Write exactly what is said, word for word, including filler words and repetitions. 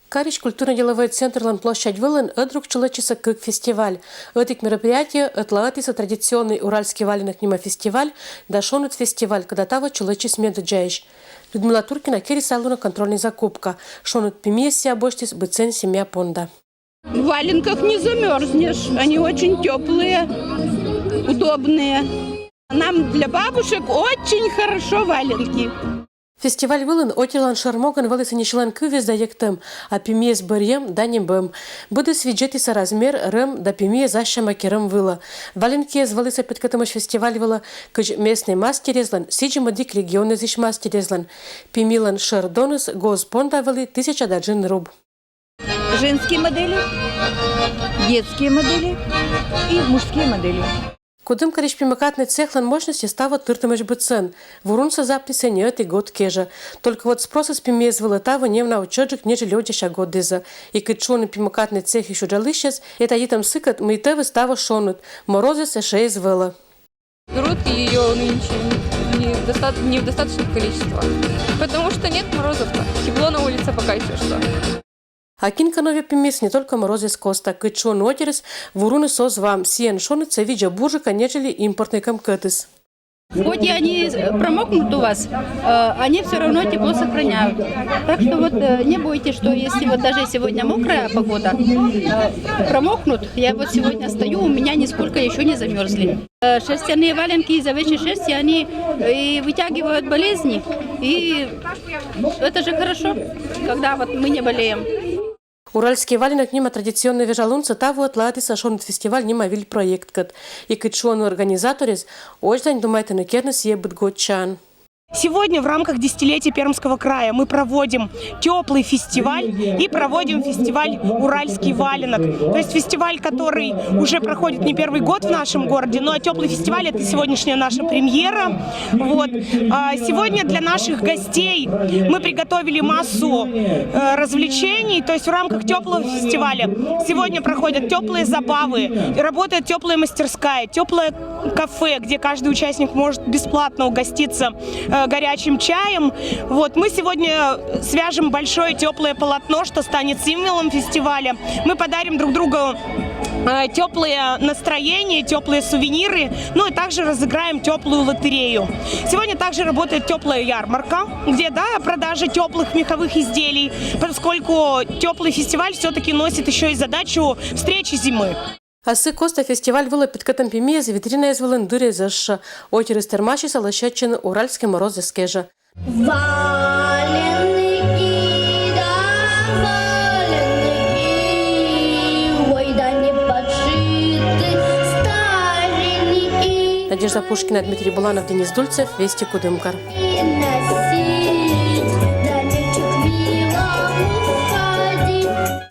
Карысь культурно-деловой центрлӧн площадь вылын ӧд рук чылӧдчисӧ кык фестиваль. Ӧтик мероприятие ӧтлаӧдісӧ традиционный «Уральский валенок» нима фестиваль да шоныд фестиваль, кӧда таво чылӧдчис медодзаысь. Людмила Туркина керис талун контрольнӧй закупка. Шоныд пимиез сійӧ босьтіс быдсӧн семья понда. В валенках не замерзнешь, они очень теплые, удобные. Нам для бабушек очень хорошо валенки. Фестиваль вылын отирлӧн шӧр могӧн вӧлі синьыд сьылан кывйыс да йӧктӧм, а пимиез бӧрйӧм да ньӧбӧм. Быдӧн видзӧдісӧ размер, рӧм да пимиез ассяма керӧм вылӧ. Валенкиез вӧлісӧ петкӧдтӧмӧсь фестиваль вылӧ кыдз местнӧй мастерезлӧн, сідзи мӧдік регионезйысь мастерезлӧн. Пимилӧн шӧр доныс гоз понда вӧлі тысяча да джын руб. Женские модели, детские модели и мужские модели. Кудымкарысь пимӧкатнӧй цехлӧн мощностьыс таво тыртӧмӧсь быдсӧн. Вурунсӧ заптісӧ ньӧти год кежӧ. Только вот спросыс пимиез вылӧ таво нем на ӧтчӧтджык, нежели ӧдзӧсся годдізӧ. И кыдз шуӧны пимӧкатнӧй цехысь уджалысьяс, этайӧ йитӧм сыкӧд, мый тӧвыс таво шоныд, морозыс эшӧ эз вӧлӧ. Берут ее нынче не в, доста- не в достаточных количествах, потому что нет морозов-то. Тепло на улице пока еще что. А кин кӧ новъя пимиыс, не только морозыс коста, кыдз шуӧны отирыс, вуруныс оз вам, сійӧн шонытсӧ видзӧ бурджыка, нежели импортнӧй кӧмкӧтыс. Хоть и они промокнут у вас, э, они все равно тепло сохраняют. Так что вот э, не бойтесь, что если вот даже сегодня мокрая погода, э, промокнут, я вот сегодня стою, у меня нисколько еще не замерзли. Э, Шерстяные валенки из овечьей шерсти, они э, и вытягивают болезни, и это же хорошо, когда вот мы не болеем. «Уральский валенок» нима традиционнӧй вежалунсӧ таво ӧтлаӧдісӧ шоныд фестиваль нима выль проекткӧд. И кыдз шуӧны организаторъяс, ӧдзлань думайтӧны керны сійӧс быд годсянь. Сегодня в рамках десятилетия Пермского края мы проводим теплый фестиваль и проводим фестиваль «Уральский валенок». То есть фестиваль, который уже проходит не первый год в нашем городе, но теплый фестиваль — это сегодняшняя наша премьера. Вот. А сегодня для наших гостей мы приготовили массу э, развлечений. То есть в рамках теплого фестиваля сегодня проходят теплые забавы, работает теплая мастерская, теплое кафе, где каждый участник может бесплатно угоститься э, горячим чаем. Вот, мы сегодня свяжем большое теплое полотно, что станет символом фестиваля. Мы подарим друг другу э, теплое настроение, теплые сувениры, ну и также разыграем теплую лотерею. Сегодня также работает теплая ярмарка, где, да, продажа теплых меховых изделий, поскольку теплый фестиваль все-таки носит еще и задачу встречи зимы. Ассьыс коста фестиваль вылӧ петкӧдтӧм пимиез витринаэз вылын дыр эз ӧшшӧ. Отирыс тэрмасисӧ лӧсьӧдчӧны «Уральский мороз» эз кежӧ. Валенки да валенки, ой, да не подшиты старенькие. Надежда Пушкина, Дмитрий Буланов, Денис Дульцев, «Вести Кудымкар». И носи